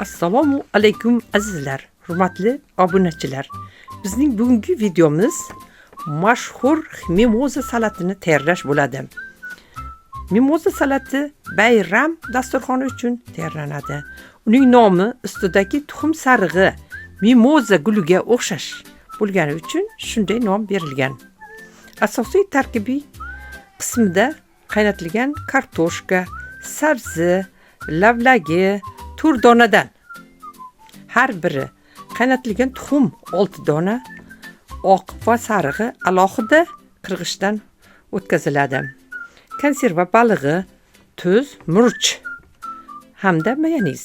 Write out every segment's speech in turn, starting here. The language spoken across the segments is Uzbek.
Assalomu alaykum azizlar, hurmatli obunachilar. Bizning bugungi videomiz mashhur mimoza salatini tayyorlash bo'ladi. Mimoza salati bayram dasturxoni uchun tayyorlanadi. Uning nomi ustidagi tuxum sarig'i mimoza guliga o'xshash bo'lgani uchun shunday nom berilgan. Asosiy tarkibiy qismida qaynatilgan kartoshka, sabzi, lavlagi, turdonadan har biri qaynatilgan tuxum 6 dona, oq va sarig'i alohida qirg'ichdan o'tkaziladi. Konserva balig'i, tuz, murch hamda mayonez.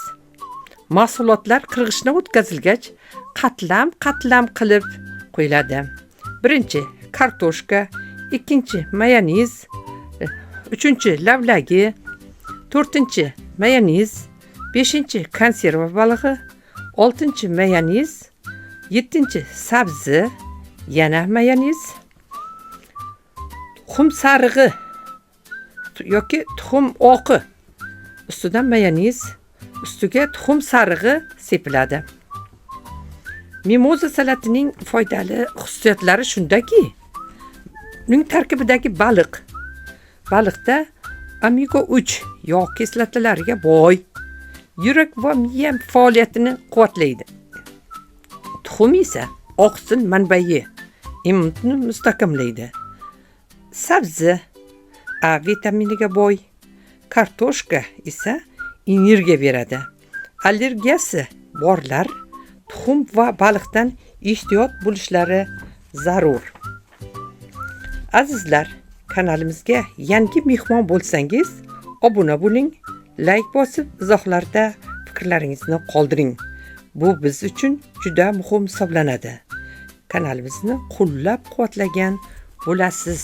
Mahsulotlar qirg'ichdan o'tkazilgach, qatlam-qatlam qilib qo'yiladi. Birinchi kartoshka, ikkinchi mayonez, uchinchi lavlagi, to'rtinchi mayonez, beshinchi konserva balig'i, oltinchi mayonez, yettinchi sabzi, yana mayonez, tuxum sarig'i yoki tuxum oqi ustidan mayonez, ustiga tuxum sarig'i sepiladi. Mimoza salatining foydali xususiyatlari shundaki, uning tarkibidagi baliqda omega 3 yog' kislotalariga boy, yurak va miya faoliyatini quvvatlaydi. Tuxum esa oqsil manbai, immunitetni mustahkamlaydi. Sabzi A vitaminiga boy, kartoshka esa energiya beradi. Allergiyasi borlar tuxum va baliqdan ehtiyot bo'lishlari zarur. Azizlar, kanalimizga yangi mehmon bo'lsangiz, obuna bo'ling, layk bosib, izohlarda fikrlaringizni qoldiring. Bu biz uchun juda muhim hisoblanadi. Kanalimizni qo'llab-quvvatlagan bo'lasiz.